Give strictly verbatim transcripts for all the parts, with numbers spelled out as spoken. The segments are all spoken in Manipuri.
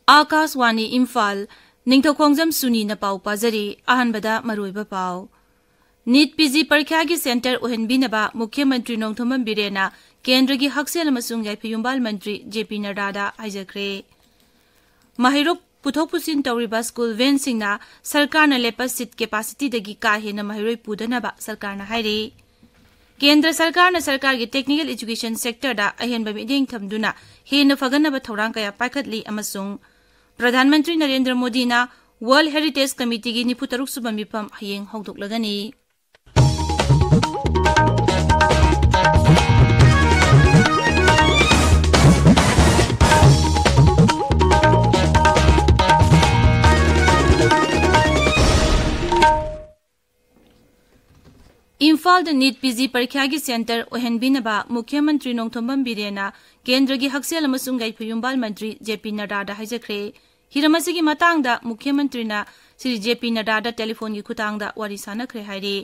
ꯑꯥꯀꯥꯁꯋꯥꯅꯤ ꯏꯝꯐꯥꯜ, ꯅꯤꯡꯊꯧꯈꯣꯡꯖꯝ ꯁꯨꯅꯤꯅ ꯄꯥꯎ ꯄꯥꯖꯔꯤ꯫ ꯑꯍꯥꯟꯕꯗ ꯃꯔꯨꯑꯣꯏꯕ ꯄꯥꯎ꯫ ꯅꯤꯠ ꯄꯤ ꯖꯤ ꯄꯔꯤꯈ꯭ꯌꯥꯒꯤ ꯁꯦꯟꯇꯔ ꯑꯣꯏꯍꯟꯕꯤꯅꯕ ꯃꯨꯈ꯭ꯌ ꯃꯟꯇ꯭ꯔꯤ ꯅꯣꯡꯊꯣꯝꯕꯝ ꯕꯤꯔꯦꯟꯅ ꯀꯦꯟꯗ꯭ꯔꯒꯤ ꯍꯛꯁꯦꯜ ꯑꯃꯁꯨꯡ ꯌꯥꯏꯐ ꯌꯨꯝꯕꯥꯜ ꯃꯟꯇ꯭ꯔꯤ ꯖꯦ ꯄꯤ ꯅꯗ꯭ꯗꯥꯗ ꯍꯥꯏꯖꯈ꯭ꯔꯦ꯫ ꯃꯍꯩꯔꯣꯛ ꯄꯨꯊꯣꯛ ꯄꯨꯁꯤꯟ ꯇꯧꯔꯤꯕ ꯁ꯭ꯀꯨꯜ ꯚꯦꯟꯁꯤꯡꯅ ꯁꯔꯀꯥꯔꯅ ꯂꯦꯞꯄ ꯁꯤꯠ ꯀꯦꯄꯥꯁꯤꯇꯤꯗꯒꯤ ꯀꯥ ꯍꯦꯟꯅ ꯃꯍꯩꯔꯣꯏ ꯄꯨꯗꯅꯕ ꯁꯔꯀꯥꯔꯅ ꯍꯥꯏꯔꯤ꯫ ꯀꯦꯟꯗ꯭ꯔ ꯁꯔꯀꯥꯔꯅ ꯁꯔꯀꯥꯔꯒꯤ ꯇꯦꯛꯅꯤꯀꯦꯜ ꯑꯦꯖꯨꯀꯦꯁꯟ ꯁꯦꯛꯇꯔꯗ ꯑꯍꯦꯟꯕ ꯃꯤꯠꯌꯦꯡ ꯊꯝꯗꯨꯅ ꯍꯦꯟꯅ ꯐꯒꯠꯅꯕ ꯊꯧꯔꯥꯡ ꯀꯌꯥ ꯄꯥꯏꯈꯠꯂꯤ ꯑꯃꯁꯨꯡ ꯄ꯭ꯔꯙꯥꯟ ꯃꯟꯇ꯭ꯔꯤ ꯅꯔꯦꯟꯗ꯭ꯔ ꯃꯣꯗꯤꯅ ꯋꯥꯔꯜꯗ ꯍꯦꯔꯤꯇꯦꯖ ꯀꯃꯤꯇꯤꯒꯤ ꯅꯤꯐꯨ ꯇꯔꯨꯛ ꯁꯨꯕ ꯃꯤꯐꯝ ꯍꯌꯦꯡ ꯍꯧꯗꯣꯛꯂꯒꯅꯤ꯫ ꯏꯝꯐꯥꯜꯗ ꯅꯤꯠ ꯄꯤ ꯖꯤ ꯄꯔꯤꯈ꯭ꯌꯥꯒꯤ ꯁꯦꯟꯇꯔ ꯑꯣꯏꯍꯟꯕꯤꯅꯕ ꯃꯨꯈ꯭ꯌ ꯃꯟꯇ꯭ꯔꯤ ꯅꯣꯡꯊꯣꯝꯕꯝ ꯕꯤꯔꯦꯟꯅ ꯀꯦꯟꯗ꯭ꯔꯒꯤ ꯍꯛꯁꯦꯜ ꯑꯃꯁꯨꯡ ꯌꯥꯏꯐ ꯌꯨꯝꯕꯥꯜ ꯃꯟꯇ꯭ꯔꯤ ꯖꯦ ꯄꯤ ꯅꯗ꯭ꯗꯥꯗ ꯍꯥꯏꯖꯈ꯭ꯔꯦ꯫ ꯍꯤꯔꯝ ꯑꯁꯤꯒꯤ ꯃꯇꯥꯡꯗ ꯃꯨꯈ꯭ꯌ ꯃꯟꯇ꯭ꯔꯤꯅ ꯁ꯭ꯔꯤ ꯖꯦ ꯄꯤ ꯅꯗ꯭ꯗꯥꯗ ꯇꯦꯂꯤꯐꯣꯟꯒꯤ ꯈꯨꯊꯥꯡꯗ ꯋꯥꯔꯤ ꯁꯥꯟꯅꯈ꯭ꯔꯦ ꯍꯥꯏꯔꯤ꯫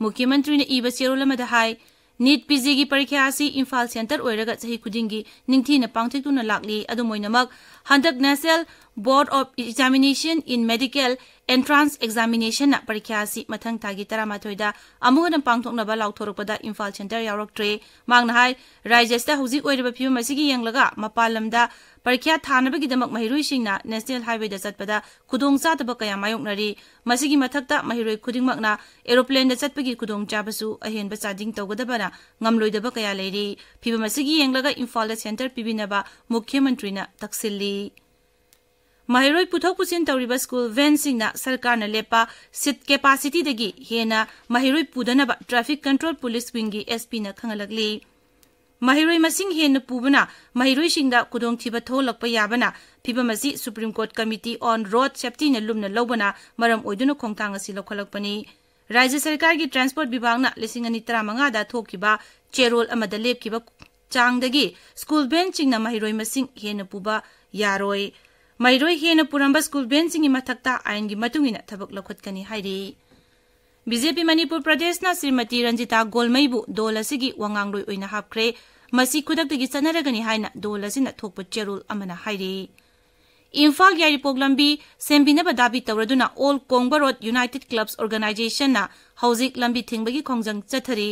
ꯃꯨꯈ꯭ꯌ ꯃꯟꯇ꯭ꯔꯤꯅ ꯏꯕ ꯆꯦꯔꯣꯜ ꯑꯃꯗ ꯍꯥꯏ, ꯅꯤꯠ ꯄꯤ ꯖꯤꯒꯤ ꯄꯔꯤꯈ꯭ꯌꯥ ꯑꯁꯤ ꯏꯝꯐꯥꯜ ꯁꯦꯟꯇꯔ ꯑꯣꯏꯔꯒ ꯆꯍꯤ ꯈꯨꯗꯤꯡꯒꯤ ꯅꯤꯡꯊꯤꯅ ꯄꯥꯡꯊꯣꯛꯇꯨꯅ ꯂꯥꯛꯂꯤ꯫ ꯑꯗꯨꯝ ꯑꯣꯏꯅꯃꯛ, ꯍꯟꯗꯛ National Board of Examination in Medical Entrance Examinationꯅ ꯄꯔꯤꯈ꯭ꯌꯥ ꯑꯁꯤ ꯃꯊꯪ ꯊꯥꯒꯤ ꯇꯔꯥꯃꯥꯊꯣꯏꯗ ꯑꯃꯨꯛ ꯍꯟꯅ ꯄꯥꯡꯊꯣꯛꯅꯕ ꯂꯥꯎꯊꯣꯔꯛꯄꯗ ꯏꯝꯐꯥꯜ ꯁꯦꯟꯇꯔ ꯌꯥꯎꯔꯛꯇ꯭ꯔꯦ꯫ ꯃꯍꯥꯛꯅ ꯍꯥꯏ, ꯔꯥꯖ꯭ꯌ ꯑꯁꯤꯗ ꯍꯧꯖꯤꯛ ꯑꯣꯏꯔꯤꯕ ꯐꯤꯕꯝ ꯑꯁꯤꯒꯤ ꯌꯦꯡꯂꯒ ꯃꯄꯥꯟ ꯂꯝꯗ ꯄꯔꯤꯈ꯭ꯌꯥ ꯊꯥꯅꯕꯒꯤꯗꯃꯛ ꯃꯍꯩꯔꯣꯏꯁꯤꯡꯅ ꯅꯦꯁꯅꯦꯜ ꯍꯥꯏꯋꯦꯗ ꯆꯠꯄꯗ ꯈꯨꯗꯣꯡꯆꯥꯗꯕ ꯀꯌꯥ ꯃꯥꯌꯣꯛꯅꯔꯤ꯫ ꯃꯁꯤꯒꯤ ꯃꯊꯛꯇ ꯃꯍꯩꯔꯣꯏ ꯈꯨꯗꯤꯡꯃꯛꯅ ꯑꯦꯔꯣꯄ꯭ꯂꯦꯟꯗ ꯆꯠꯄꯒꯤ ꯈꯨꯗꯣꯡꯆꯥꯕꯁꯨ ꯑꯍꯦꯟꯕ ꯆꯥꯗꯤꯡ ꯇꯧꯒꯗꯕꯅ ꯉꯝꯂꯣꯏꯗꯕ ꯀꯌꯥ ꯂꯩꯔꯤ꯫ ꯐꯤꯕꯝ ꯑꯁꯤꯒꯤ ꯌꯦꯡꯂꯒ ꯏꯝꯐꯥꯜꯗ ꯁꯦꯟꯇꯔ ꯄꯤꯕꯤꯅꯕ ꯃꯨꯈ꯭ꯌ ꯃꯟꯇ꯭ꯔꯤꯅ ꯇꯛꯁꯤꯜꯂꯤ꯫ ꯃꯍꯩꯔꯣꯏ ꯄꯨꯊꯣꯛ ꯄꯨꯁꯤꯟ ꯇꯧꯔꯤꯕ ꯁ꯭ꯀꯨꯜ ꯚꯦꯟꯁꯤꯡꯅ ꯁꯔꯀꯥꯔꯅ ꯂꯦꯞꯄ ꯁꯤꯠ ꯀꯦꯄꯥꯁꯤꯇꯤꯗꯒꯤ ꯍꯦꯟꯅ ꯃꯍꯩꯔꯣꯏ ꯄꯨꯗꯅꯕ ꯇ꯭ꯔꯥꯐꯤꯛ ꯀꯟꯇ꯭ꯔꯣꯜ ꯄꯨꯂꯤꯁ ꯋꯤꯡꯒꯤ ꯑꯦꯁ ꯄꯤꯅ ꯈꯪꯍꯜꯂꯛꯂꯤ꯫ ꯃꯍꯩꯔꯣꯏ ꯃꯁꯤꯡ ꯍꯦꯟꯅ ꯄꯨꯕꯅ ꯃꯍꯩꯔꯣꯏꯁꯤꯡꯗ ꯈꯨꯗꯣꯡꯊꯤꯕ ꯊꯣꯛꯍꯜꯂꯛꯄ ꯌꯥꯕꯅ ꯐꯤꯕꯝ ꯑꯁꯤ Supreme Court Committee on Road Safetyꯅ ꯂꯨꯝꯅ ꯂꯧꯕꯅ ꯃꯔꯝ ꯑꯣꯏꯗꯨꯅ ꯈꯣꯡꯊꯥꯡ ꯑꯁꯤ ꯂꯧꯈꯠꯂꯛꯄꯅꯤ꯫ ꯔꯥꯖ꯭ꯌ ꯁꯔꯀꯥꯔꯒꯤ ꯇ꯭ꯔꯥꯟꯁꯄꯣꯔꯠ ꯕꯤꯚꯥꯒꯅ ꯂꯤꯁꯤꯡ ꯑꯅꯤ ꯇꯔꯥꯃꯉꯥꯗ ꯊꯣꯛꯈꯤꯕ ꯆꯦꯔꯣꯜ ꯑꯃꯗ ꯂꯦꯞꯈꯤꯕ ꯆꯥꯡꯗꯒꯤ ꯁ꯭ꯀꯨꯜ ꯚꯦꯟꯁꯤꯡꯅ ꯃꯍꯩꯔꯣꯏ ꯃꯁꯤꯡ ꯍꯦꯟꯅ ꯄꯨꯕ ꯌꯥꯔꯣꯏ꯫ ꯃꯍꯩꯔꯣꯏ ꯍꯦꯟꯅ ꯄꯨꯔꯝꯕ ꯁ꯭ꯀꯨꯜ ꯚꯦꯟꯁꯤꯡꯒꯤ ꯃꯊꯛꯇ ꯑꯥꯏꯟꯒꯤ ꯃꯇꯨꯡ ꯏꯟꯅ ꯊꯕꯛ ꯂꯧꯈꯠꯀꯅꯤ ꯍꯥꯏꯔꯤ꯫ ꯕꯤ ꯖꯦ ꯄꯤ ꯃꯅꯤꯄꯨꯔ ꯄ꯭ꯔꯗꯦꯁꯅ ꯁ꯭ꯔꯤꯃꯇꯤ ꯔꯟꯖꯤꯇꯥ ꯒꯣꯜꯃꯩꯕꯨ ꯗꯣꯜ ꯑꯁꯤꯒꯤ ꯋꯥꯉꯥꯡꯂꯣꯏ ꯑꯣꯏꯅ ꯍꯥꯞꯈ꯭ꯔꯦ꯫ ꯃꯁꯤ ꯈꯨꯗꯛꯇꯒꯤ ꯆꯠꯅꯔꯒꯅꯤ ꯍꯥꯏꯅ ꯗꯣꯜ ꯑꯁꯤꯅ ꯊꯣꯛꯄ ꯆꯦꯔꯣꯜ ꯑꯃꯅ ꯍꯥꯏꯔꯤ꯫ ꯏꯝꯐꯥꯜ ꯌꯥꯏꯔꯤꯄꯣꯛ ꯂꯝꯕꯤ ꯁꯦꯝꯕꯤꯅꯕ ꯗꯥꯕꯤ ꯇꯧꯔꯗꯨꯅ ꯑꯣꯜ ꯀꯣꯡꯕ ꯔꯣꯗ ꯌꯨꯅꯥꯏꯇꯦꯗ ꯀ꯭ꯂꯕꯁ ꯑꯣꯔꯒꯅꯥꯏꯖꯦꯁꯟꯅ ꯍꯧꯖꯤꯛ ꯂꯝꯕꯤ ꯊꯤꯡꯕꯒꯤ ꯈꯣꯡꯖꯪ ꯆꯠꯊꯔꯤ꯫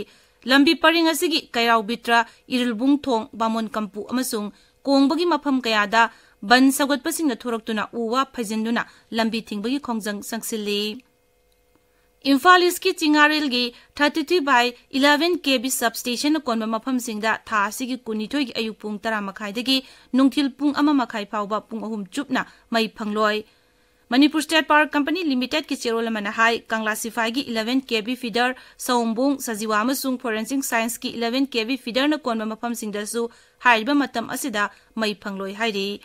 ꯂꯝꯕꯤ ꯄꯔꯤꯡ ꯑꯁꯤꯒꯤ ꯀꯩꯔꯥꯎ ꯕꯤꯇ꯭ꯔ, ꯏꯔꯤꯜꯕꯨꯡ ꯊꯣꯡ, ꯕꯥꯃꯣꯟ ꯀꯝꯄꯨ ꯑꯃꯁꯨꯡ ꯀꯣꯡꯕꯒꯤ ꯃꯐꯝ ꯀꯌꯥꯗ ꯕꯟ ꯁꯧꯒꯠꯄꯁꯤꯡꯅ ꯊꯣꯔꯛꯇꯨꯅ ꯎ ꯋꯥ ꯐꯩꯖꯤꯟꯗꯨꯅ ꯂꯝꯕꯤ ꯊꯤꯡꯕꯒꯤ ꯈꯣꯡꯖꯪ ꯆꯪꯁꯤꯜꯂꯤ꯫ ꯏꯝꯐꯥꯜ ꯏꯁꯀꯤ ꯆꯤꯡꯉꯥꯔꯦꯜꯒꯤ thirty three by eleven K V substationꯅ ꯀꯣꯟꯕ ꯃꯐꯝꯁꯤꯡꯗ ꯊꯥ ꯑꯁꯤꯒꯤ ꯀꯨꯟꯅꯤꯊꯣꯏꯒꯤ ꯑꯌꯨꯛ ꯄꯨꯡ ꯇꯔꯥ ꯃꯈꯥꯏꯗꯒꯤ ꯅꯨꯡꯊꯤꯜ ꯄꯨꯡ ꯑꯃ ꯃꯈꯥꯏ ꯐꯥꯎꯕ ꯄꯨꯡ ꯑꯍꯨꯝ ꯆꯨꯞꯅ ꯃꯩ ꯐꯪꯂꯣꯏ꯫ ꯃꯅꯤꯄꯨꯔ ꯁ꯭ꯇꯦꯠ ꯄꯥꯋꯔ ꯀꯝꯄꯅꯤ ꯂꯤꯃꯤꯇꯦꯗꯀꯤ ꯆꯦꯔꯣꯜ ꯑꯃꯅ ꯍꯥꯏ, ꯀꯪꯂꯥ ꯁꯤꯐꯥꯏꯒꯤ eleven K V feeder, ꯁꯑꯣꯝꯕꯨꯡ, Sajiwa ꯑꯃꯁꯨꯡ forensic scienceꯀꯤ eleven K V feederꯅ ꯀꯣꯟꯕ ꯃꯐꯝꯁꯤꯡꯗꯁꯨ ꯍꯥꯏꯔꯤꯕ ꯃꯇꯝ ꯑꯁꯤꯗ ꯃꯩ ꯐꯪꯂꯣꯏ ꯍꯥꯏꯔꯤ꯫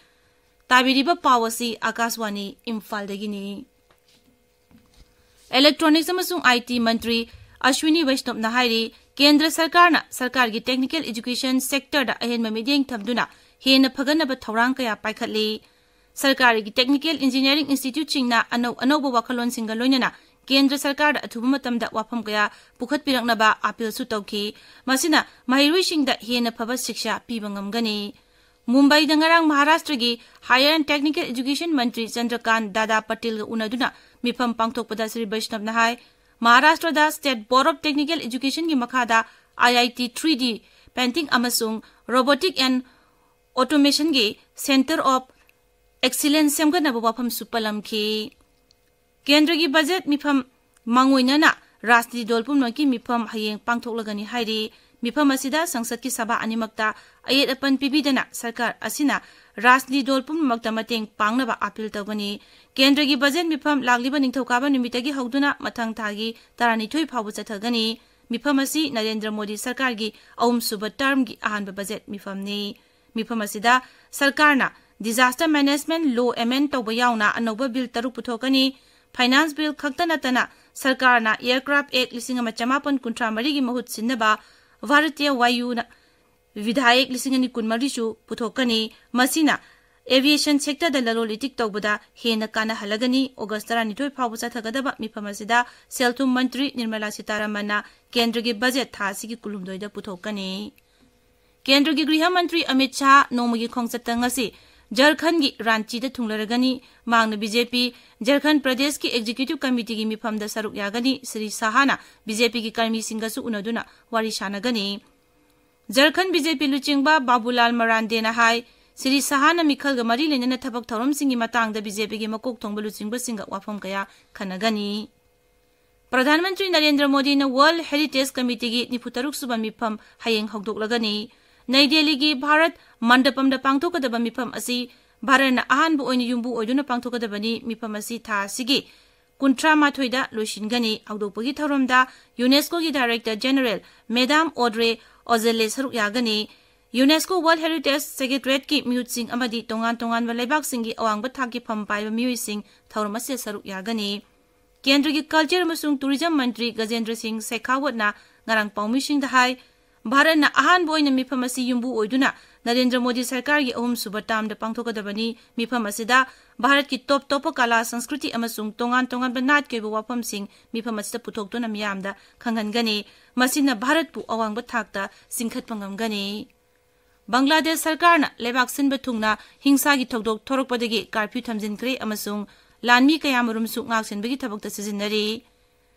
ꯇꯥꯕꯤꯔꯤꯕ ꯄꯥꯎ ꯑꯁꯤ ꯑꯀꯥꯁꯋꯥꯅꯤ ꯏꯝꯐꯥꯜꯗꯒꯤꯅꯤ꯫ Electronics ꯑꯃꯁꯨꯡ I T ꯃꯟꯇ꯭ꯔꯤ ꯑꯁ꯭ꯋꯤꯅꯤ ꯋꯩꯁꯅꯕꯅ ꯍꯥꯏꯔꯤ, ꯀꯦꯟꯗ꯭ꯔ ꯁꯔꯀꯥꯔꯅ ꯁꯔꯀꯥꯔꯒꯤ technical education sectorꯗ ꯑꯍꯦꯟꯕ ꯃꯤꯠꯌꯦꯡ ꯊꯝꯗꯨꯅ ꯍꯦꯟꯅ ꯐꯒꯠꯅꯕ ꯊꯧꯔꯥꯡ ꯀꯌꯥ ꯄꯥꯏꯈꯠꯂꯤ꯫ ꯁꯔꯀꯥꯔꯒꯤ technical engineering instituteꯁꯤꯡꯅ ꯑꯅꯧ ꯑꯅꯧꯕ ꯋꯥꯈꯜꯂꯣꯟꯁꯤꯡꯒ ꯂꯣꯏꯅꯅ ꯀꯦꯟꯗ꯭ꯔ ꯁꯔꯀꯥꯔꯗ ꯑꯊꯨꯕ ꯃꯇꯝꯗ ꯋꯥꯐꯝ ꯀꯌꯥ ꯄꯨꯈꯠꯄꯤꯔꯛꯅꯕ appealꯁꯨ ꯇꯧꯈꯤ꯫ ꯃꯁꯤꯅ ꯃꯍꯩꯔꯣꯏꯁꯤꯡꯗ ꯍꯦꯟꯅ ꯐꯕ ꯁꯤꯛꯁꯥ ꯄꯤꯕ ꯉꯝꯒꯅꯤ꯫ ꯃꯨꯝꯕꯥꯏꯗ ꯉꯔꯥꯡ ꯃꯍꯥꯔꯥꯁꯇ꯭ꯔꯒꯤ Higher and Technical Education ꯃꯟꯇ꯭ꯔꯤ ꯆꯟꯗ꯭ꯔꯀꯥꯟ ꯗꯥꯗꯥ ꯄꯇꯦꯜꯒ ꯎꯅꯗꯨꯅ ꯃꯤꯐꯝ ꯄꯥꯡꯊꯣꯛꯄꯗ ꯁ꯭ꯔꯤ ꯕꯩꯁꯅꯕꯅ ꯍꯥꯏ, ꯃꯍꯥꯔꯥꯁꯇ꯭ꯔꯗ State Board of Technical Educationꯒꯤ ꯃꯈꯥꯗ I I T three D printing ꯑꯃꯁꯨꯡ Robotic and Automationꯒꯤ Centre of Excellence ꯁꯦꯝꯒꯠꯅꯕ ꯋꯥꯐꯝꯁꯨ ꯄꯜꯂꯝꯈꯤ꯫ ꯀꯦꯟꯗ꯭ꯔꯒꯤ ꯕꯖꯦꯠ ꯃꯤꯐꯝ ꯃꯥꯡꯑꯣꯏꯅꯅ ꯔꯥꯖꯅꯤꯇꯤ ꯗꯣꯜ ꯄꯨꯝꯅꯃꯛꯀꯤ ꯃꯤꯐꯝ ꯍꯌꯦꯡ ꯄꯥꯡꯊꯣꯛꯂꯒꯅꯤ ꯍꯥꯏꯔꯤ꯫ ꯃꯤꯐꯝ ꯑꯁꯤꯗ ꯁꯪꯁꯠꯀꯤ ꯁꯚꯥ ꯑꯅꯤꯃꯛꯇ ꯑꯌꯦꯠ ꯑꯄꯟ ꯄꯤꯕꯤꯗꯅ ꯁꯔꯀꯥꯔ ꯑꯁꯤꯅ ꯔꯥꯖꯅꯤꯇꯤ ꯗꯣꯜ ꯄꯨꯝꯅꯃꯛꯇ ꯃꯇꯦꯡ ꯄꯥꯡꯅꯕ appeal ꯇꯧꯒꯅꯤ꯫ ꯀꯦꯟꯗ꯭ꯔꯒꯤ ꯕꯖꯦꯠ ꯃꯤꯐꯝ ꯂꯥꯛꯂꯤꯕ ꯅꯤꯡꯊꯧꯀꯥꯕ ꯅꯨꯃꯤꯠꯇꯒꯤ ꯍꯧꯗꯨꯅ ꯃꯊꯪ ꯊꯥꯒꯤ ꯇꯔꯥꯅꯤꯊꯣꯏ ꯐꯥꯎꯕ ꯆꯠꯊꯒꯅꯤ꯫ ꯃꯤꯐꯝ ꯑꯁꯤ ꯅꯔꯦꯟꯗ꯭ꯔ ꯃꯣꯗꯤ ꯁꯔꯀꯥꯔꯒꯤ ꯑꯍꯨꯝꯁꯨꯕ termꯒꯤ ꯑꯍꯥꯟꯕ ꯕꯖꯦꯠ ꯃꯤꯐꯝꯅꯤ꯫ ꯃꯤꯐꯝ ꯑꯁꯤꯗ ꯁꯔꯀꯥꯔꯅ Disaster Management Law amend ꯇꯧꯕ ꯌꯥꯎꯅ ꯑꯅꯧꯕ ꯕꯤꯜ ꯇꯔꯨꯛ ꯄꯨꯊꯣꯛꯀꯅꯤ꯫ Finance Bill ꯈꯛꯇ ꯅꯠꯇꯅ ꯁꯔꯀꯥꯔꯅ Aircraft Act ꯂꯤꯁꯤꯡ ꯑꯃ ꯆꯃꯥꯄꯟ ꯀꯨꯟꯊ꯭ꯔꯥ ꯃꯔꯤꯒꯤ ꯃꯍꯨꯠ ꯁꯤꯟꯅꯕ ꯚꯥꯔꯇꯤꯌ ꯋꯥꯌꯨꯅ ꯚꯤꯙꯥꯌꯦꯛ ꯂꯤꯁꯤꯡ ꯑꯅꯤ ꯀꯨꯟꯃꯔꯤꯁꯨ ꯄꯨꯊꯣꯛꯀꯅꯤ꯫ ꯃꯁꯤꯅ aviation sectorꯗ ꯂꯂꯣꯟ ꯏꯇꯤꯛ ꯇꯧꯕꯗ ꯍꯦꯟꯅ ꯀꯥꯟꯅꯍꯜꯂꯒꯅꯤ꯫ ꯑꯣꯒꯁ ꯇꯔꯥꯅꯤꯊꯣꯏ ꯐꯥꯎꯕ ꯆꯠꯊꯒꯗꯕ ꯃꯤꯐꯝ ꯑꯁꯤꯗ ꯁꯦꯜ ꯊꯨꯝ ꯃꯟꯇ꯭ꯔꯤ ꯅꯤꯔꯃꯂꯥ ꯁꯤꯇꯥꯔꯥꯃꯟꯅ ꯀꯦꯟꯗ꯭ꯔꯒꯤ ꯕꯖꯦꯠ ꯊꯥ ꯑꯁꯤꯒꯤ ꯀꯨꯟꯍꯨꯝꯗꯣꯏꯗ ꯄꯨꯊꯣꯛꯀꯅꯤ꯫ ꯀꯦꯟꯗ꯭ꯔꯒꯤ ꯒ꯭ꯔꯤꯍ ꯃꯟꯇ꯭ꯔꯤ ꯑꯃꯤꯠ ꯁꯥꯍ ꯅꯣꯡꯃꯒꯤ ꯈꯣꯡꯆꯠꯇ ꯉꯁꯤ ꯖꯔꯈꯟꯒꯤ ꯔꯥꯟꯆꯤꯗ ꯊꯨꯡꯂꯔꯒꯅꯤ꯫ ꯃꯍꯥꯛꯅ ꯕꯤ ꯖꯦ ꯄꯤ ꯖꯔꯈꯟ ꯄ꯭ꯔꯗꯦꯁꯀꯤ ꯑꯦꯛꯖꯤꯀ꯭ꯌꯨꯇꯤꯚ ꯀꯃꯤꯇꯤꯒꯤ ꯃꯤꯐꯝꯗ ꯁꯔꯨꯛ ꯌꯥꯒꯅꯤ꯫ ꯁ꯭ꯔꯤ ꯁꯍꯥꯅ ꯕꯤ ꯖꯦ ꯄꯤꯒꯤ ꯀꯔꯃꯤꯁꯤꯡꯒꯁꯨ ꯎꯅꯗꯨꯅ ꯋꯥꯔꯤ ꯁꯥꯟꯅꯒꯅꯤ꯫ ꯖꯔꯈꯟ ꯕꯤ ꯖꯦ ꯄꯤ ꯂꯨꯆꯤꯡꯕ ꯕꯥꯕꯨꯂꯥꯜ ꯃꯔꯥꯟꯗꯦꯅ ꯍꯥꯏ, ꯁ꯭ꯔꯤ ꯁꯍꯥꯅ ꯃꯤꯈꯜꯒ ꯃꯔꯤ ꯂꯩꯅꯅ ꯊꯕꯛ ꯊꯧꯔꯝꯁꯤꯡꯒꯤ ꯃꯇꯥꯡꯗ ꯕꯤ ꯖꯦ ꯄꯤꯒꯤ ꯃꯀꯣꯛ ꯊꯣꯡꯕ ꯂꯨꯆꯤꯡꯕꯁꯤꯡꯒ ꯋꯥꯐꯝ ꯀꯌꯥ ꯈꯟꯅꯒꯅꯤ꯫ ꯄ꯭ꯔꯙꯥꯟ ꯃꯟꯇ꯭ꯔꯤ ꯅꯔꯦꯟꯗ꯭ꯔ ꯃꯣꯗꯤꯅ ꯋꯥꯔꯜꯗ ꯍꯦꯔꯤꯇꯦꯖ ꯀꯃꯤꯇꯤꯒꯤ ꯅꯤꯐꯨ ꯇꯔꯨꯛ ꯁꯨꯕ ꯃꯤꯐꯝ ꯍꯌꯦꯡ ꯍꯧꯗꯣꯛꯂꯒꯅꯤ꯫ ꯅꯩ ꯗꯦꯜꯂꯤꯒꯤ ꯚꯥꯔꯠ ꯃꯟꯗꯄꯝꯗ ꯄꯥꯡꯊꯣꯛꯀꯗꯕ ꯃꯤꯐꯝ ꯑꯁꯤ ꯚꯥꯔꯠꯅ ꯑꯍꯥꯟꯕ ꯑꯣꯏꯅ ꯌꯨꯝꯕꯨ ꯑꯣꯏꯗꯨꯅ ꯄꯥꯡꯊꯣꯛꯀꯗꯕꯅꯤ꯫ ꯃꯤꯐꯝ ꯑꯁꯤ ꯊꯥ ꯑꯁꯤꯒꯤ ꯀꯨꯟꯊ꯭ꯔꯥ ꯃꯥꯊꯣꯏꯗ ꯂꯣꯏꯁꯤꯟꯒꯅꯤ꯫ ꯍꯧꯗꯣꯛꯄꯒꯤ ꯊꯧꯔꯝꯗ ꯌꯨꯅꯦꯁꯀꯣꯒꯤ ꯗꯥꯏꯔꯦꯛꯇꯔ ꯖꯦꯅꯔꯦꯜ ꯃꯦꯗꯥꯝ ꯑꯣꯗ꯭ꯔꯦ ꯑꯣꯖꯦꯂꯦ ꯁꯔꯨꯛ ꯌꯥꯒꯅꯤ꯫ ꯌꯨꯅꯦꯁꯀꯣ ꯋꯥꯔꯜꯗ ꯍꯦꯔꯤꯇꯦꯖ ꯁꯦꯀ꯭ꯔꯦꯇꯔꯤꯌꯦꯠꯀꯤ ꯃꯤꯍꯨꯠꯁꯤꯡ ꯑꯃꯗꯤ ꯇꯣꯉꯥꯟ ꯇꯣꯉꯥꯟꯕ ꯂꯩꯕꯥꯛꯁꯤꯡꯒꯤ ꯑꯋꯥꯡꯕ ꯊꯥꯛꯀꯤ ꯐꯝ ꯄꯥꯏꯕ ꯃꯤꯑꯣꯏꯁꯤꯡ ꯊꯧꯔꯝ ꯑꯁꯤꯗ ꯁꯔꯨꯛ ꯌꯥꯒꯅꯤ꯫ ꯀꯦꯟꯗ꯭ꯔꯒꯤ ꯀꯜꯆꯔ ꯑꯃꯁꯨꯡ ꯇꯨꯔꯤꯖꯝ ꯃꯟꯇ꯭ꯔꯤ ꯒꯖꯦꯟꯗ꯭ꯔ ꯁꯤꯡ ꯁꯦꯈꯥꯋꯠꯅ ꯉꯔꯥꯡ ꯄꯥꯎꯃꯤꯁꯤꯡꯗ ꯍꯥꯏ, ꯚꯥꯔꯠꯅ ꯑꯍꯥꯟꯕ ꯑꯣꯏꯅ ꯃꯤꯐꯝ ꯑꯁꯤ ꯌꯨꯝꯕꯨ ꯑꯣꯏꯗꯨꯅ ꯅꯔꯦꯟꯗ꯭ꯔ ꯃꯣꯗꯤ ꯁꯔꯀꯥꯔꯒꯤ ꯑꯍꯨꯝꯁꯨꯕ ꯇꯥꯔꯝꯗ ꯄꯥꯡꯊꯣꯛꯀꯗꯕꯅꯤ꯫ ꯃꯤꯐꯝ ꯑꯁꯤꯗ ꯚꯥꯔꯠꯀꯤ ꯇꯣꯞ ꯇꯣꯞꯄ ꯀꯂꯥ, ꯁꯪꯁꯀ꯭ꯔꯤꯇꯤ ꯑꯃꯁꯨꯡ ꯇꯣꯉꯥꯟ ꯇꯣꯉꯥꯟꯕ ꯅꯥꯠꯀꯤ ꯑꯣꯏꯕ ꯋꯥꯐꯝꯁꯤꯡ ꯃꯤꯐꯝ ꯑꯁꯤꯗ ꯄꯨꯊꯣꯛꯇꯨꯅ ꯃꯤꯌꯥꯝꯗ ꯈꯪꯍꯟꯒꯅꯤ꯫ ꯃꯁꯤꯅ ꯚꯥꯔꯠꯄꯨ ꯑꯋꯥꯡꯕ ꯊꯥꯛꯇ ꯆꯤꯡꯈꯠꯄ ꯉꯝꯒꯅꯤ꯫ ꯕꯪꯒ꯭ꯂꯥꯗꯦꯁ ꯁꯔꯀꯥꯔꯅ ꯂꯩꯕꯥꯛ ꯁꯤꯟꯕ ꯊꯨꯡꯅ ꯍꯤꯡꯁꯥꯒꯤ ꯊꯧꯗꯣꯛ ꯊꯣꯔꯛꯄꯗꯒꯤ ꯀꯥꯔꯐ꯭ꯌꯨ ꯊꯝꯖꯤꯟꯈ꯭ꯔꯦ ꯑꯃꯁꯨꯡ ꯂꯥꯟꯃꯤ ꯀꯌꯥꯃꯔꯨꯝꯁꯨ ꯉꯥꯛꯁꯦꯟꯕꯒꯤ ꯊꯕꯛꯇ ꯁꯤꯖꯤꯟꯅꯔꯤ꯫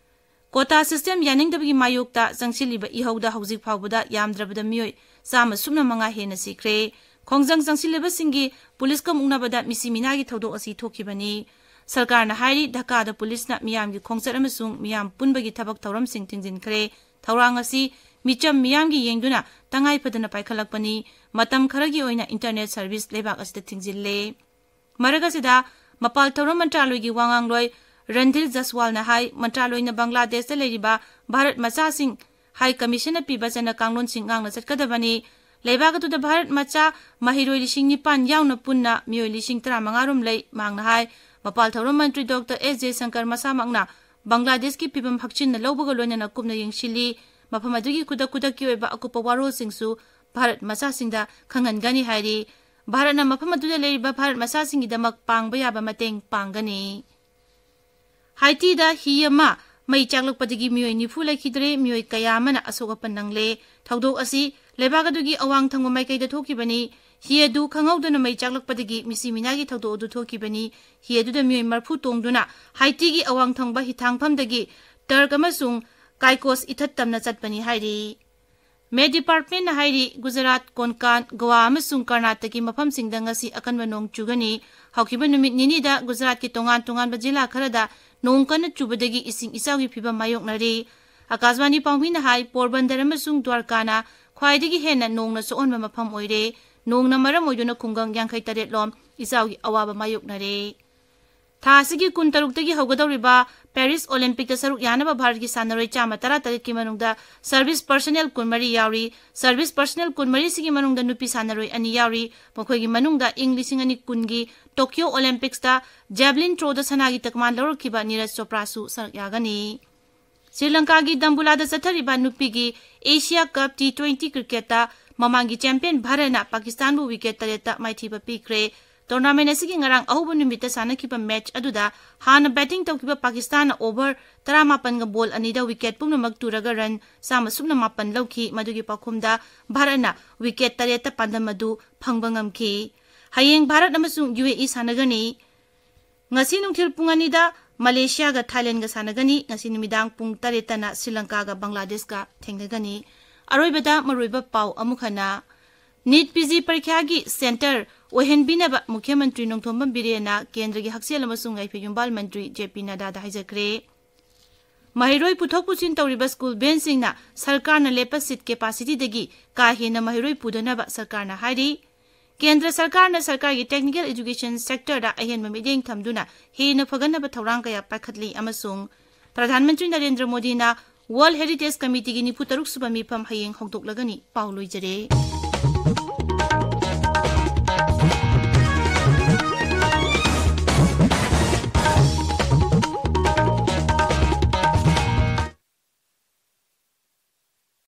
ꯀꯣꯇꯥ ꯁꯤꯁꯇꯦꯝ ꯌꯥꯅꯤꯡꯗꯕꯒꯤ ꯃꯥꯌꯣꯛꯇ ꯆꯪꯁꯤꯜꯂꯤꯕ ꯏꯍꯧꯗ ꯍꯧꯖꯤꯛ ꯐꯥꯎꯕꯗ ꯌꯥꯝꯗ꯭ꯔꯕꯗ ꯃꯤꯑꯣꯏ ꯆꯥꯝꯃ ꯁꯨꯞꯅ ꯃꯉꯥ ꯍꯦꯟꯅ ꯁꯤꯈ꯭ꯔꯦ꯫ ꯈꯣꯡꯖꯪ ꯆꯪꯁꯤꯜꯂꯤꯕꯁꯤꯡꯒꯤ ꯄꯨꯂꯤꯁꯀ ꯃꯨꯛꯅꯕꯗ ꯃꯤꯁꯤ ꯃꯤꯅꯥꯒꯤ ꯊꯧꯗꯣꯛ ꯑꯁꯤ ꯊꯣꯛꯈꯤꯕꯅꯤ꯫ ꯁꯔꯀꯥꯔꯅ ꯍꯥꯏꯔꯤ, ꯙꯀꯥꯗ ꯄꯨꯂꯤꯁꯅ ꯃꯤꯌꯥꯝꯒꯤ ꯈꯣꯡꯆꯠ ꯑꯃꯁꯨꯡ ꯃꯤꯌꯥꯝ ꯄꯨꯟꯕꯒꯤ ꯊꯕꯛ ꯊꯧꯔꯝꯁꯤꯡ ꯊꯤꯡꯖꯤꯟꯈ꯭ꯔꯦ꯫ ꯊꯧꯔꯥꯡ ꯑꯁꯤ ꯃꯤꯆꯝ ꯃꯤꯌꯥꯝꯒꯤ ꯌꯦꯡꯗꯨꯅ ꯇꯉꯥꯏ ꯐꯗꯅ ꯄꯥꯏꯈꯠꯂꯛꯄꯅꯤ꯫ ꯃꯇꯝ ꯈꯔꯒꯤ ꯑꯣꯏꯅ ꯏꯟꯇꯔꯅꯦꯠ ꯁꯔꯚꯤꯁ ꯂꯩꯕꯥꯛ ꯑꯁꯤꯗ ꯊꯤꯡꯖꯤꯜꯂꯦ꯫ ꯃꯔꯛ ꯑꯁꯤꯗ, ꯃꯄꯥꯜ ꯊꯧꯔꯝ ꯃꯟꯇ꯭ꯔꯥꯂꯣꯏꯒꯤ ꯋꯥꯉꯥꯡꯂꯣꯏ ꯔꯟꯙꯤꯔ ꯖꯁꯋꯥꯜꯅ ꯍꯥꯏ, ꯃꯟꯇ꯭ꯔꯥꯂꯣꯏꯅ ꯕꯪꯒ꯭ꯂꯥꯗꯦꯁꯇ ꯂꯩꯔꯤꯕ ꯚꯥꯔꯠ ꯃꯆꯥꯁꯤꯡ ꯍꯥꯏ ꯀꯃꯤꯁꯟꯅ ꯄꯤꯕ ꯆꯠꯅ ꯀꯥꯡꯂꯣꯟꯁꯤꯡ ꯉꯥꯛꯅ ꯆꯠꯀꯗꯕꯅꯤ꯫ ꯂꯩꯕꯥꯛ ꯑꯗꯨꯗ ꯚꯥꯔꯠ ꯃꯆꯥ ꯃꯍꯩꯔꯣꯏ ꯂꯤꯁꯤꯡ ꯅꯤꯄꯥꯟ ꯌꯥꯎꯅ ꯄꯨꯟꯅ ꯃꯤꯑꯣꯏ ꯂꯤꯁꯤꯡ ꯇꯔꯥꯃꯉꯥ ꯔꯣꯝ ꯂꯩ꯫ ꯃꯍꯥꯛꯅ ꯍꯥꯏ, ꯃꯄꯥꯜ ꯊꯧꯔꯝ ꯃꯟꯇ꯭ꯔꯤ ꯗꯣꯛꯇꯔ ꯑꯦꯁ ꯖꯌꯁꯪꯀꯔ ꯃꯁꯥꯃꯛꯅ ꯕꯪꯒ꯭ꯂꯥꯗꯦꯁꯀꯤ ꯐꯤꯕꯝ ꯍꯛꯆꯤꯟꯅ ꯂꯧꯕꯒ ꯂꯣꯏꯅꯅ ꯀꯨꯞꯅ ꯌꯦꯡꯁꯤꯜꯂꯤ꯫ ꯃꯐꯝ ꯑꯗꯨꯒꯤ ꯈꯨꯗꯛ ꯈꯨꯗꯛꯀꯤ ꯑꯣꯏꯕ ꯑꯀꯨꯞꯄ ꯋꯥꯔꯣꯜꯁꯤꯡꯁꯨ ꯚꯥꯔꯠ ꯃꯆꯥꯁꯤꯡꯗ ꯈꯪꯍꯟꯒꯅꯤ ꯍꯥꯏꯔꯤ꯫ ꯚꯥꯔꯠꯅ ꯃꯐꯝ ꯑꯗꯨꯗ ꯂꯩꯔꯤꯕ ꯚꯥꯔꯠ ꯃꯆꯥꯁꯤꯡꯒꯤꯗꯃꯛ ꯄꯥꯡꯕ ꯌꯥꯕ ꯃꯇꯦꯡ ꯄꯥꯡꯒꯅꯤ꯫ ꯍꯥꯏꯇꯤꯗ ꯍꯤ ꯑꯃ ꯃꯩ ꯆꯥꯛꯂꯛꯄꯗꯒꯤ ꯃꯤꯑꯣꯏ ꯅꯤꯐꯨ ꯂꯩꯈꯤꯗ꯭ꯔꯦ, ꯃꯤꯑꯣꯏ ꯀꯌꯥ ꯑꯃꯅ ꯑꯁꯣꯛ ꯑꯄꯟ ꯅꯪꯂꯦ꯫ ꯊꯧꯗꯣꯛ ꯑꯁꯤ ꯂꯩꯕꯥꯛ ꯑꯗꯨꯒꯤ ꯑꯋꯥꯡ ꯊꯪꯕ ꯃꯥꯏꯀꯩꯗ ꯊꯣꯛꯈꯤꯕꯅꯤ꯫ ꯍꯤ ꯑꯗꯨ ꯈꯪꯍꯧꯗꯅ ꯃꯩ ꯆꯥꯛꯂꯛꯄꯗꯒꯤ ꯃꯤꯁꯤ ꯃꯤꯅꯥꯒꯤ ꯊꯧꯗꯣꯛ ꯑꯗꯨ ꯊꯣꯛꯈꯤꯕꯅꯤ꯫ ꯍꯤ ꯑꯗꯨꯗ ꯃꯤꯑꯣꯏ ꯃꯔꯤꯐꯨ ꯇꯣꯡꯗꯨꯅ ꯍꯥꯏꯇꯤꯒꯤ ꯑꯋꯥꯡ ꯊꯪꯕ ꯍꯤꯊꯥꯡꯐꯝꯗꯒꯤ ꯇꯔꯛ ꯑꯃꯁꯨꯡ ꯀꯥꯏꯀꯣꯁ ꯏꯊꯠ ꯇꯝꯅ ꯆꯠꯄꯅꯤ ꯍꯥꯏꯔꯤ꯫ ꯃꯦꯠ ꯗꯤꯄꯥꯔꯠꯃꯦꯟꯅ ꯍꯥꯏꯔꯤ, ꯒꯨꯖꯔꯥꯠ, ꯀꯣꯟꯀꯥꯟ, ꯒꯣꯋꯥ ꯑꯃꯁꯨꯡ ꯀꯔꯅꯥꯇꯀꯒꯤ ꯃꯐꯝꯁꯤꯡꯗ ꯉꯁꯤ ꯑꯀꯟꯕ ꯅꯣꯡ ꯆꯨꯒꯅꯤ꯫ ꯍꯧꯈꯤꯕ ꯅꯨꯃꯤꯠ ꯅꯤꯅꯤꯗ ꯒꯨꯖꯔꯥꯠꯀꯤ ꯇꯣꯉꯥꯟ ꯇꯣꯉꯥꯟꯕ ꯖꯤꯂꯥ ꯈꯔꯗ ꯅꯣꯡ ꯀꯟꯅ ꯆꯨꯕꯗꯒꯤ ꯏꯁꯤꯡ ꯏꯆꯥꯎꯒꯤ ꯐꯤꯚꯝ ꯃꯥꯌꯣꯛꯅꯔꯤ꯫ ꯑꯀꯥꯁꯕꯥꯅꯤ ꯄꯥꯎꯃꯤꯅ ꯍꯥꯏ, ꯄꯣꯔꯕꯟꯗꯔ ꯑꯃꯁꯨꯡ ꯗ꯭ꯋꯥꯔꯀꯥꯅ ꯈ꯭ꯋꯥꯏꯗꯒꯤ ꯍꯦꯟꯅ ꯅꯣꯡꯅ ꯁꯣꯛꯍꯟꯕ ꯃꯐꯝ ꯑꯣꯏꯔꯦ꯫ ꯅꯣꯡꯅ ꯃꯔꯝ ꯑꯣꯏꯗꯨꯅ ꯈꯨꯡꯒꯪ ꯌꯥꯡꯈꯩ ꯇꯔꯦꯠ ꯂꯣꯝ ꯏꯆꯥꯎꯒꯤ ꯑꯋꯥꯕ ꯃꯥꯌꯣꯛꯅꯔꯦ꯫ ꯊꯥ ꯑꯁꯤꯒꯤ ꯀꯨꯟ ꯇꯔꯨꯛꯇꯒꯤ ꯍꯧꯒꯗꯧꯔꯤꯕ ꯄꯦꯔꯤꯁ ꯑꯣꯂꯤꯝꯄꯤꯛꯇ ꯁꯔꯨꯛ ꯌꯥꯅꯕ ꯚꯥꯔꯠꯀꯤ ꯁꯥꯟꯅꯔꯣꯏ ꯆꯥꯝꯃ ꯇꯔꯥ ꯇꯔꯦꯠꯀꯤ ꯃꯅꯨꯡꯗ ꯁꯔꯚꯤꯁ ꯄꯔꯁꯅꯦꯜ ꯀꯨꯟꯃꯔꯤ ꯌꯥꯎꯔꯤ꯫ ꯁꯔꯚꯤꯁ ꯄꯔꯁꯅꯦꯜ ꯀꯨꯟꯃꯔꯤꯁꯤꯒꯤ ꯃꯅꯨꯡꯗ ꯅꯨꯄꯤ ꯁꯥꯟꯅꯔꯣꯏ ꯑꯅꯤ ꯌꯥꯎꯔꯤ꯫ ꯃꯈꯣꯏꯒꯤ ꯃꯅꯨꯡꯗ ꯏꯪ ꯂꯤꯁꯤꯡ ꯑꯅꯤ ꯀꯨꯟꯒꯤ ꯇꯣꯀꯤꯌꯣ ꯑꯣꯂꯤꯝꯄꯤꯛꯁꯇ ꯖꯦꯚꯂꯤꯟ ꯊ꯭ꯔꯣꯗ ꯁꯅꯥꯒꯤ ꯇꯛꯃꯥꯟ ꯂꯧꯔꯛꯈꯤꯕ ꯅꯤꯔꯖ ꯆꯣꯄ꯭ꯔꯥꯁꯨ ꯁꯔꯨꯛ ꯌꯥꯒꯅꯤ꯫ ꯁ꯭ꯔꯤ ꯂꯪꯀꯥꯒꯤ ꯗꯝꯕꯨꯂꯥꯗ ꯆꯠꯊꯔꯤꯕ ꯅꯨꯄꯤꯒꯤ ꯑꯦꯁꯤꯌꯥ ꯀꯞ ꯇꯤ ꯇ꯭ꯋꯦꯟꯇꯤ ꯀ꯭ꯔꯤꯀꯦꯠꯇ ꯃꯃꯥꯡꯒꯤ ꯆꯦꯝꯄꯤꯌꯟ ꯚꯥꯔꯠꯅ ꯄꯥꯀꯤꯁꯇꯥꯟꯕꯨ ꯋꯤꯀꯦꯠ ꯇꯔꯦꯠꯇ ꯃꯥꯏꯊꯤꯕ ꯄꯤꯈ꯭ꯔꯦ꯫ ꯇꯣꯔꯅꯥꯃꯦꯟ ꯑꯁꯤꯒꯤ ꯉꯔꯥꯡ ꯑꯍꯧꯕ ꯅꯨꯃꯤꯠꯇ ꯁꯥꯟꯅꯈꯤꯕ ꯃꯦꯠꯆ ꯑꯗꯨꯗ ꯍꯥꯟꯅ ꯕꯦꯇꯤꯡ ꯇꯧꯈꯤꯕ ꯄꯥꯀꯤꯁꯇꯥꯟꯅ ꯑꯣꯚꯔ ꯇꯔꯥꯃꯥꯄꯟꯒ ꯕꯣꯜ ꯑꯅꯤꯗ ꯋꯤꯀꯦꯠ ꯄꯨꯝꯅꯃꯛ ꯇꯨꯔꯒ ꯔꯟ ꯆꯥꯝꯃ ꯁꯨꯞꯅ ꯃꯥꯄꯟ ꯂꯧꯈꯤ꯫ ꯃꯗꯨꯒꯤ ꯄꯥꯎꯈꯨꯝꯗ ꯚꯥꯔꯠꯅ ꯋꯤꯀꯦꯠ ꯇꯔꯦꯠꯇ ꯄꯥꯟꯗꯝ ꯑꯗꯨ ꯐꯪꯕ ꯉꯝꯈꯤ꯫ ꯍꯌꯦꯡ ꯚꯥꯔꯠ ꯑꯃꯁꯨꯡ ꯌꯨ ꯑꯦ ꯏ ꯁꯥꯟꯅꯒꯅꯤ꯫ ꯉꯁꯤ ꯅꯨꯡꯊꯤꯜ ꯄꯨꯡ ꯑꯅꯤꯗ ꯃꯂꯦꯁꯤꯌꯥꯒ ꯊꯥꯏꯂꯦꯟꯒ ꯁꯥꯟꯅꯒꯅꯤ꯫ ꯉꯁꯤ ꯅꯨꯃꯤꯗꯥꯡ ꯄꯨꯡ ꯇꯔꯦꯠꯇꯅ ꯁ꯭ꯔꯤ ꯂꯪꯀꯥꯒ ꯕꯪꯒ꯭ꯂꯥꯗꯦꯁꯀ ꯊꯦꯡꯅꯒꯅꯤ꯫ ꯑꯔꯣꯏꯕꯗ ꯃꯔꯨꯑꯣꯏꯕ ꯄꯥꯎ ꯑꯃꯨꯛ ꯍꯟꯅ꯫ ꯅꯤꯠ ꯄꯤ ꯖꯤ ꯄꯔꯤꯈ꯭ꯌꯥꯒꯤ ꯁꯦꯟꯇꯔ ꯑꯣꯏꯍꯟꯕꯤꯅꯕ ꯃꯨꯈ꯭ꯌ ꯃꯟꯇ꯭ꯔꯤ ꯅꯣꯡꯊꯣꯝꯕꯝ ꯕꯤꯔꯦꯟꯅ ꯀꯦꯟꯗ꯭ꯔꯒꯤ ꯍꯛꯁꯦꯜ ꯑꯃꯁꯨꯡ ꯌꯥꯏꯐ ꯌꯨꯝꯕꯥꯜ ꯃꯟꯇ꯭ꯔꯤ ꯖꯦ ꯄꯤ ꯅꯗꯥꯗ ꯍꯥꯏꯖꯈ꯭ꯔꯦ꯫ ꯃꯍꯩꯔꯣꯏ ꯄꯨꯊꯣꯛ ꯄꯨꯁꯤꯟ ꯇꯧꯔꯤꯕ ꯁ꯭ꯀꯨꯜ ꯕꯦꯟꯁꯤꯡꯅ ꯁꯔꯀꯥꯔꯅ ꯂꯦꯞꯄ ꯁꯤꯠ ꯀꯦꯄꯥꯁꯤꯇꯤꯗꯒꯤ ꯀꯥ ꯍꯦꯟꯅ ꯃꯍꯩꯔꯣꯏ ꯄꯨꯗꯅꯕ ꯁꯔꯀꯥꯔꯅ ꯍꯥꯏꯔꯤ꯫ ꯀꯦꯟꯗ꯭ꯔ ꯁꯔꯀꯥꯔꯅ ꯁꯔꯀꯥꯔꯒꯤ ꯇꯦꯛꯅꯤꯀꯦꯜ ꯑꯦꯖꯨꯀꯦꯁꯟ ꯁꯦꯛꯇꯔꯗ ꯑꯍꯦꯟꯕ ꯃꯤꯠꯌꯦꯡ ꯊꯝꯗꯨꯅ ꯍꯦꯟꯅ ꯐꯒꯠꯅꯕ ꯊꯧꯔꯥꯡ ꯀꯌꯥ ꯄꯥꯏꯈꯠꯂꯤ ꯑꯃꯁꯨꯡ ꯄ꯭ꯔꯙꯥꯟ ꯃꯟꯇ꯭ꯔꯤ ꯅꯔꯦꯟꯗ꯭ꯔ ꯃꯣꯗꯤꯅ ꯋꯥꯔꯜꯗ ꯍꯦꯔꯤꯇꯦꯖ ꯀꯃꯤꯇꯤꯒꯤ ꯅꯤꯐꯨ ꯇꯔꯨꯛ ꯁꯨꯕ ꯃꯤꯐꯝ ꯍꯌꯦꯡ ꯍꯧꯗꯣꯛꯂꯒꯅꯤ꯫ ꯄꯥꯎ ꯂꯣꯏꯖꯔꯦ꯫